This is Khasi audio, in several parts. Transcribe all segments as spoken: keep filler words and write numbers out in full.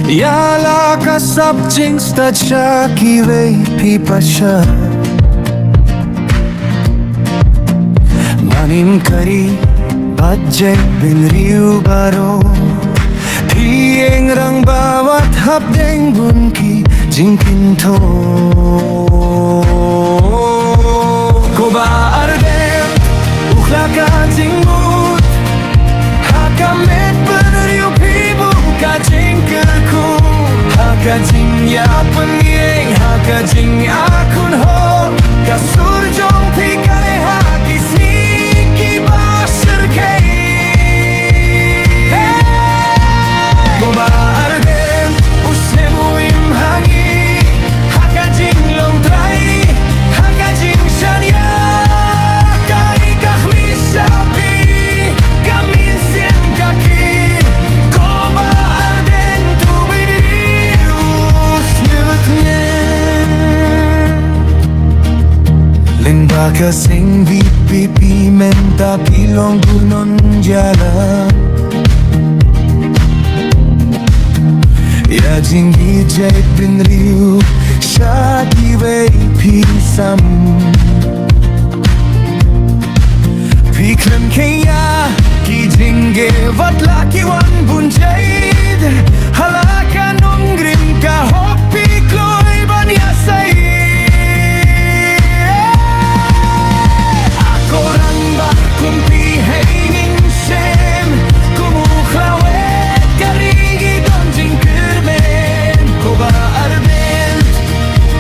Ïa la ka sap jingstad sha kiwei phi pasha. Manim kari bad jait bynriew baroh. Phi ïeng rangbah wat hap deng bun ki jingkynthoh. Ko Bah Ardent, u khlak ka jingmut. Ha ka met bynriew phi buh ka jingkyrkhu. Ha ka jingïapynïeng, ha ka jingïakhun hok. Ka sur jong phi ka leh ha ki sngi kiba shyrkhei. Ko Bah Ardent, u snem u im ha ngi. Ha ka jinglong trai, ha ka jingshaniah, ka ri ka khmih sha phi, ka mynsiem ka kiew. Ko Bah Ardent, tu bynriew u sniew tngen. Lyngba ka seng VPP mynta phi long u nongïalam. Ïa jingïeit jait bynriew sha kiwei phi sam. Phi khlem kheiñ ïa ki jingeh wat la ki wan bun jait. Ha la ka nongrim ka hok phi kloi ban ïasai. Ko rangbah kum phi hei ngin shem, kum u khlawait ka ri ngi don jingkyrmen. Ko Bah Ardent,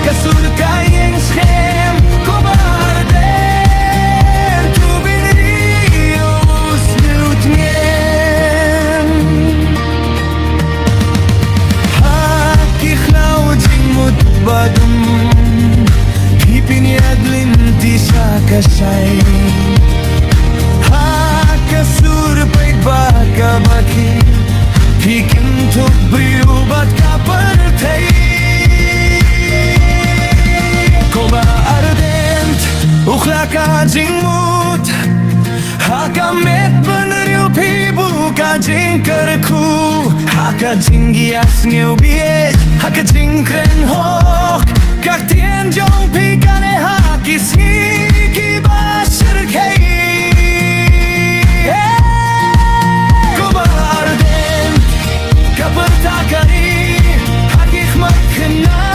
ka sur ka ïeng skhem. Ko Bah Ardent, tu bynriew u sniew tngen. Ha ki khlaw jingmut ba dum, phi pynïaid lynti sha ka shai. Ha ka sur paidbah kaba khih, phi kynthup briew bad ka pyrthei. Ko Bah Ardent, u khlak ka jingmut. Ha ka met bynriew phi buh ka jingkyrkhu. Ha ka jingïasngewbieit, ha ka jingkren hok, ka ktien jong phi ka leh ha ki sngi kiba shyrkhei. Ko Bah Ardent, ka pyrta ka ri ha ki khmat khynnah.